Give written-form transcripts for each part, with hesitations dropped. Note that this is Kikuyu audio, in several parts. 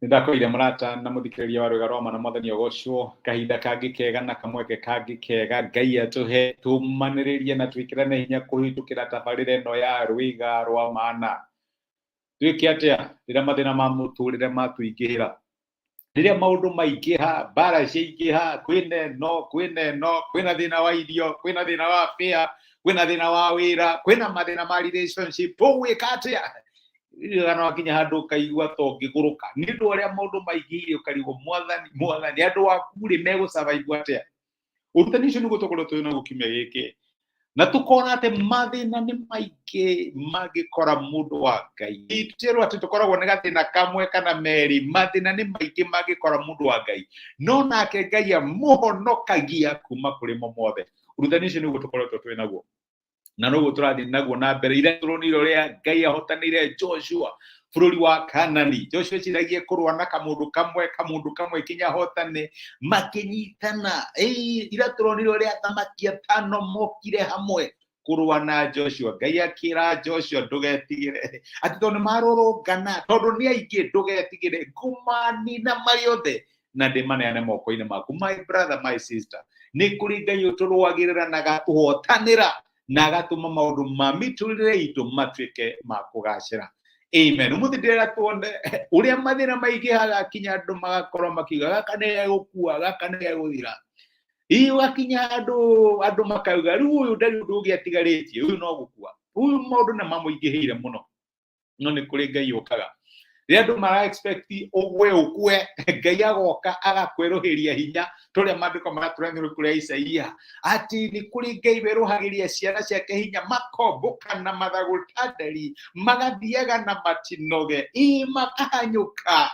Nĩndakwĩire mũrata na mũthikĩrĩria wa Rwĩga rwa Mana, Mwathani agocwo. Kahinda kangĩ kega na kamweke kangĩ kega Ngai atũhe tũmanĩrĩrie na twĩkĩrane hinya kũhĩtũkĩra tabarĩra ĩno ya Rwĩga rwa Mana. Twĩke atĩa rĩrĩa mathĩna ma mũtũrĩre matũingĩhĩra? Rĩrĩa maũndũ maingĩha, mbara ciaingĩha, kwĩna ĩno, kwĩna ĩno, kwĩna thĩna wa irio, kwĩna thĩna wa fare, kwĩna thĩna wa wĩra, kwĩna mathĩna ma relationship, tũgwĩka atĩa? Ririkana wakinya handũ ũkaigua ta ũngĩgũrũka nĩ ũndũ ũrĩa maũndũ maingĩhire, ũkarigwo Mwathani, Mwathani, andũ aku rĩ megũ survive atĩa? Ũrutani ũcio nĩguo tũkorwo twĩ naguo kiumia gĩkĩ, na tũkona atĩ mathĩna nĩ maingĩ mangĩkora mũndũ wa Ngai. Tũtirerwo atĩ tũkoragwo nĩ gathĩna kamwe kana merĩ, mathĩna nĩ maingĩ mangĩkora mũndũ wa Ngai, no nake Ngai amũhonokagia kuma kũrĩ mo mothe. Ũrutani ũcio nĩguo tũkoretwo twĩ naguo na noguo tũrathiĩ naguo na mbere. Ira tũronire ũrĩa Ngai ahotanĩire Joshua bũrũri wa Kanani. Joshua eciragie kũrũa na kamũndũ kamwe, kamũndũ kamwe kinya hotane, makĩnyitana. Ira tũronire ũrĩa athamaki atano mokire hamwe kũrũa na Joshua. Ngai akĩra Joshua, ndũgetigĩre, atĩ tondũ nĩ marũrũngana, tondũ nĩ aingĩ, ndũgetigĩre, ngũmanina marĩ othe na ndĩmaneane moko-inĩ maku. My brother, my sister, nĩ kũrĩ Ngai ũtũrũagĩrĩra na agatũhotanĩra na agatũma maũndũ ma mĩtũrĩre itũ matuĩke ma kũgacĩra. Amen. Ũmũthĩ ndĩrenda tuone ũrĩa mathĩna maingĩhaga kinya andũ magakorwo makiuga gaka nĩ gegũkua, gaka nĩ gegũthira. Ii ũgakinya andũ, andũ makauga rĩu ũyũ ndarĩ ũndũ ũngĩ atigarĩtie, ũyũ no gũkua, ũyũ maũndũ nĩ mamũingĩhĩire mũno. No nĩ kũrĩ Ngai ũkaga rĩrĩa andũ mara expect ũgwe ũkue, Ngai agoka agakwerũhĩria hinya, tũrĩa maandĩko maratũrangĩrwo kũrĩa Isaia atĩ nĩ kũrĩ Ngai werũhagĩria ciana ciake hinya, makombũka na mathagũ ta nderi, magathiaga na matinoge, ĩ makahanyũka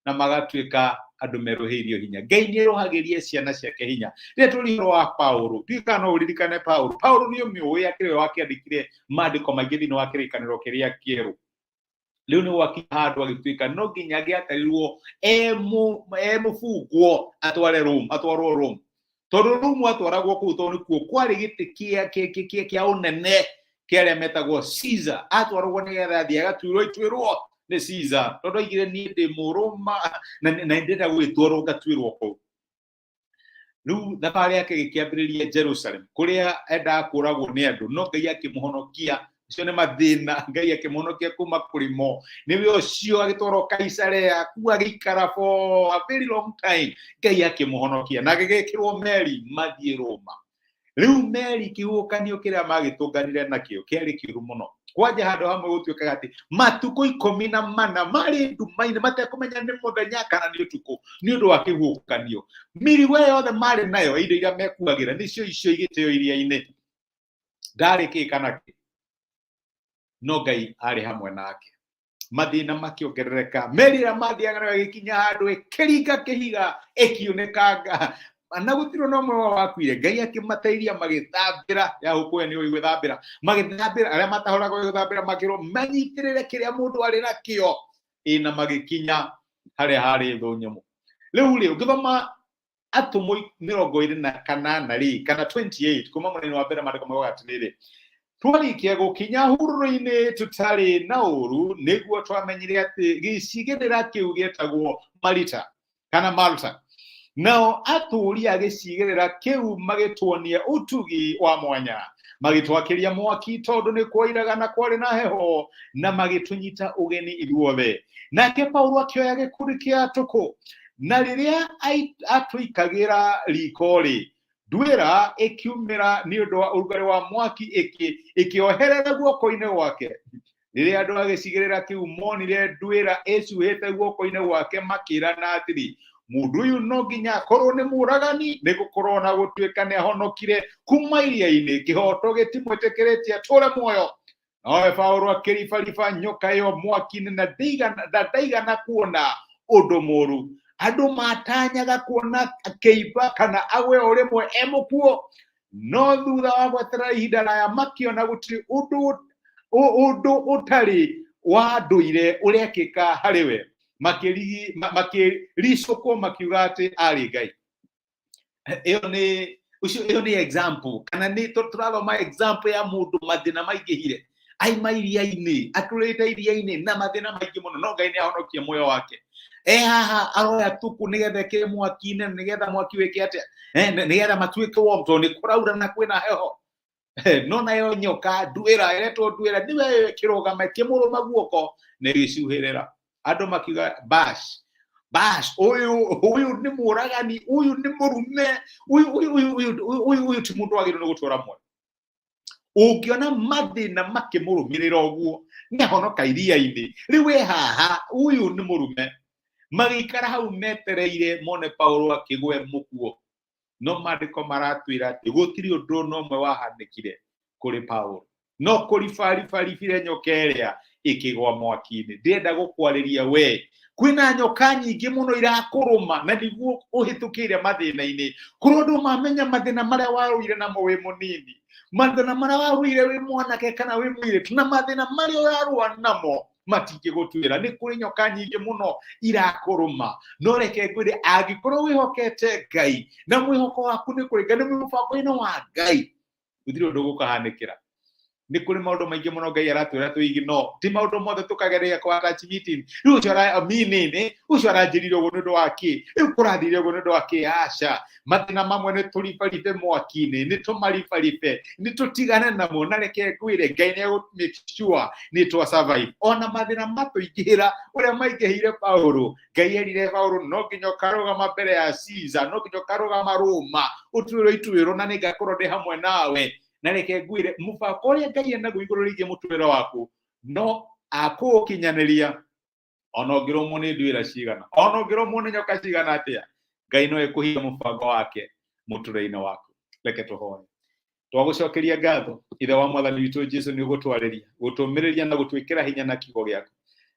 na magatuĩka andũ merũhĩirio hinya. Ngai nĩ erũhagĩria ciana ciake hinya. Rĩrĩa tũrĩ ũhoro wa Paulo, ndiũĩ kana no ũririkane Paulo. Paulo nĩ ũmĩũĩ akĩrĩ we wakĩandĩkire maandĩko maingĩ thĩinĩ wa kĩrĩkanĩro kĩrĩa kĩerũ. Rĩu nĩ gwakinya handũ agĩtuĩka no nginya angĩatarirwo e mũbungwo atware Rome, atwarwo Rome. Tondũ Rome atwaragwo kũu tondũ nĩkuo kwarĩ gĩtĩ kĩa ũnene kĩa arĩa metagwo Caesar. Atwaragwo nĩgetha athiĩ agatuĩrwo ituĩrwo nĩ Caesar, tondũ aigire niĩ ndĩ Mũroma na ndĩrenda gũgĩtwarwo ngatuĩrwo kũu. Rĩu thabarĩ yake ĩgĩkĩambĩrĩria Jerusalem, kũrĩa endaga kũragwo nĩ andũ, no Ngai akĩmũhonokia. Ũcio nĩ mathĩna, Ngai akĩmũhonokia kuma kũrĩ mo. Nĩwe ũcio agĩtwarwo Kaisarea, kuu agĩikara for a very long time. Ngai akĩmũhonokia na agĩgĩkĩrwo meri mathiĩ Roma. Rĩu meri kĩhuhũkanio kĩrĩa magĩtũnganire nakĩo kĩarĩ kĩũru mũno. Kwanja handũ hamwe gũtuĩkaga atĩ matukũ 14 marĩ nduma-inĩ matekũmenya nĩ mũthenya kana nĩ ũtukũ nĩ ũndũ wa kĩhuhũkanio. Mĩrigo ĩyo yothe marĩ nayo, indo iria mekuagĩra nĩcio icio igĩteo iria-inĩ. Ndarĩ kĩ kana kĩ, no Ngai arĩ hamwe nake. Mathĩna makĩongerereka, meri ĩrĩa mathiaga nayo ĩgĩkinya handũ ĩkĩringa kĩhiga ĩkiunĩkanga, na gũtirĩ na ũmwe wao wakuire. Ngai akĩmateithia magĩthambĩra, ya hũkũya nĩ ũĩ gwĩthambĩra, magĩthambĩra, arĩa matahoraga gwĩthambĩra makĩrwo manyitĩrĩre kĩrĩa mũndũ arĩ nakĩo, ĩ na magĩkinya harĩa harĩ thũ nyũmũ. Rĩu rĩ, ũngĩthoma Atũmwo 28 rĩ, kana 28, kuma mũnene wa mbere, maandĩko maugaga atĩrĩrĩ, twarĩkia gũkinya hurũrũ-inĩ tũtarĩ na ũru, nĩguo twamenyire atĩ gĩcigĩrĩra kĩu gĩetagwo Malita kana Malta. Nao atũũri a gĩcigĩrĩra kĩu magĩtuonia ũtugi wa mwanya, magĩtwakĩria mwaki tondũ nĩ kwoiraga na kwarĩ na heho, na magĩtũnyita ũgeni ithuothe. Nake Paulo akĩoya gĩkundi kĩa tũkũ, na rĩrĩa atũikagĩra riko-rĩ, nduĩra ĩkiumĩra nĩ ũndũ wa ũrugarĩ wa mwaki, ĩkĩoherera guoko-inĩ gwake. Rĩrĩa andũ a gĩcigĩrĩra kĩu monire nduĩra ĩcuhĩte guoko-inĩ gwake, makĩĩrana atĩrĩ, mũndũ ũyũ no nginya akorwo nĩ mũũragani, nĩ gũkorwo na gũtuĩka nĩ ahonokire kuma iria-inĩ, kĩhooto gĩtimwĩtĩkĩrĩtie atũũre muoyo. Nowe Paũlũ akĩribariba nyoka ĩyo mwaki-inĩ na ndaigana kuona ũndũ mũũru. Andũ matanyaga kuona akĩimba kana agwe o rĩmwe e mũkuũ, no thutha wa gweterera ihinda raya makĩona gũtirĩ ũndũ ũtarĩ wa ndũire ũrekĩka harĩ we. Makĩricũkwo makiuga atĩ arĩ Ngai. Ĩyo nĩ ũcio, ĩyo nĩ example kana nĩ tũrathoma example ya mũndũ mathĩna maingĩhire, aima iria-inĩ, atũrĩte iria-inĩ na mathĩna maingĩ mũno, no Ngai nĩ ahonokie muoyo wake. E haha aroya tuku nĩgetha ĩkĩre mwaki-inĩ, nĩgetha mwaki wĩke atĩa? Nĩgetha matuĩke warm tondũ nĩ kũraura na kwĩna heho. No nayo nyoka nduĩra ĩretwo nduĩra nĩwe ĩkĩrũgama ĩkĩmũrũma guoko na ĩgĩcuhĩrĩra. Andũ makiuga bash bash, ũyũ ũyũ nĩ mũragani, ũyũ nĩ mũrume, ũyũ ũyũ ũyũ ũyũ ũyũ ũyũ ti mũndũ wagĩrĩirwo nĩ gũtũra muoyo. Ũngĩona mathĩna makĩmũrũmĩrĩra ũguo, nĩ ahonoka iria-inĩ, rĩu e haha, ũyũ nĩ mũrume. Magĩikara hau metereire mone Paulo akĩgwe mũkuo, no maandĩko maratwĩra atĩ gũtirĩ ũndũ ona ũmwe wahanĩkire kũrĩ Paulo, no kũribaribaribire nyoka ĩrĩa ĩkĩgwa mwaki-inĩ. Ndĩrenda gũkwarĩria we, kwĩna nyoka nyingĩ mũno irakũrũma na nĩguo ũhĩtũkĩire mathĩna-inĩ. Kũrĩ ũndũ mamenya mathĩna marĩa warũire namo wĩ mũnini, mathĩna marĩa warũire wĩ mwanake kana wĩ mũirĩtu, na mathĩna marĩa ũrarũa namo matingĩgũtuĩra. Nĩ kũrĩ nyoka nyingĩ mũno irakũrũma, no reke ngwĩre, angĩkorwo wĩhokete Ngai na mwĩhoko waku nĩ kũringana nĩ mũbango-inĩ wa Ngai, gũtirĩ ũndũ gũkahanĩkĩra. Nĩ kũrĩ maũndũ maingĩ mũno Ngai aratwĩra tũigi, no ti maũndũ mothe tũkageria kwa attach meeting. Rĩu ũcio ara meaning ũcio aranjĩrire ũguo nĩ ũndũ wa kĩ? Rĩu kũrathire ũguo nĩ ũndũ wa kĩ? Aca, mathĩna mamwe nĩ tũribaribe mwaki-inĩ, nĩ tũmaribaribe, nĩ tũtigane namo. Na reke ngwĩre, Ngai nĩ egũ make sure nĩ twa survive ona mathĩna matũingĩhĩra ũrĩa maingĩhĩire Paulo. Ngai erire Paulo, no nginya ũkarũgama mbere ya Caesar, no nginya ũkarũgama Roma ũtuĩrwo ituĩro, na nĩ ngakorwo ndĩ hamwe nawe. Na reke ngwĩre, mũbango ũrĩa Ngai enaguo igũrũ rĩgiĩ mũtũrĩre waku no akũũkinyanĩria, ona ũngĩrũmwo nĩ nduĩra cigana, ona ũngĩrũmwo nĩ nyoka cigana atĩa, Ngai no ekũhingia mũbango wake mũtũrĩre-inĩ waku. Reke tũhoe. Twagũcokeria ngatho, Ithe wa Mwathani witũ Jesu, nĩ ũgũtwarĩria, gũtũmĩrĩria na gũtwĩkĩra hinya na kiugo gĩaku,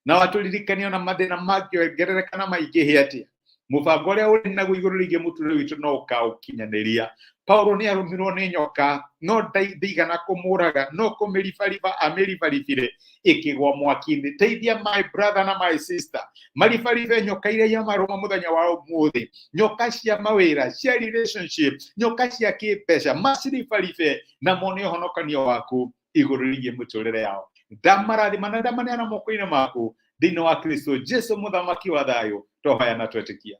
na watũririkania ona mathĩna mangĩongerereka na maingĩhe atĩa, mũbango ũrĩa ũrĩ naguo igũrũ rĩgiĩ mũtũrĩre witũ no ũkaũkinyanĩria. Paulo nĩ arũmirwo nĩ nyoka, no ndaigana kũmũraga, no kũmĩribariba amĩribaribire ĩkĩgwa mwaki-inĩ. Teithia my brother na my sister maribaribe nyoka iria iamarũma mũthenya wa ũmũthĩ, nyoka cia mawĩra, cia relationship, nyoka cia kĩmbeca, maciribaribe na mone ũhonokanio waku igũrũ rĩgiĩ mĩtũrĩre yao. Ndamarathima na ndamaneana moko-inĩ maku thĩinĩ wa Kristo Jesu, mũthamaki wa thayũ, twahoya na twetĩkia,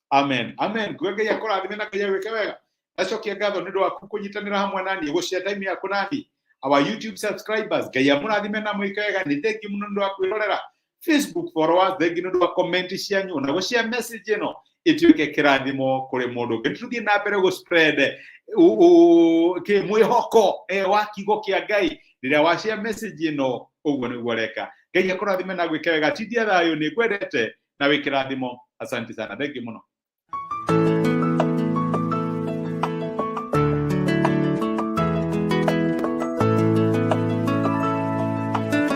amen, amen. Nguga Ngai akũrathime na Ngai agwĩke wega. Ndacokia ngatho nĩ ũndũ waku kũnyitanĩra hamwe naniĩ, gũshare time yaku naniĩ. Our YouTube subscribers, Ngai amũrathime na mwĩke wega. Nĩ thengi mũno nĩ ũndũ wa kwĩrorera. Facebook followers, thengi nĩ ũndũ wa comment cianyu na gũshare message ĩno ĩtuĩke kĩrathimo kũrĩ mũndũ ũngĩ. Tũthiĩ na mbere gũ spread kĩ mwĩhoko wa kiugo kĩa Ngai. Rĩrĩa wa share message ĩno, ũguo nĩguo ũreka. Ngai akũrathime na gwĩke wega. Tindia thayũ, nĩ ngwendete na wĩ kĩrathimo. Asante sana, thengi mũno.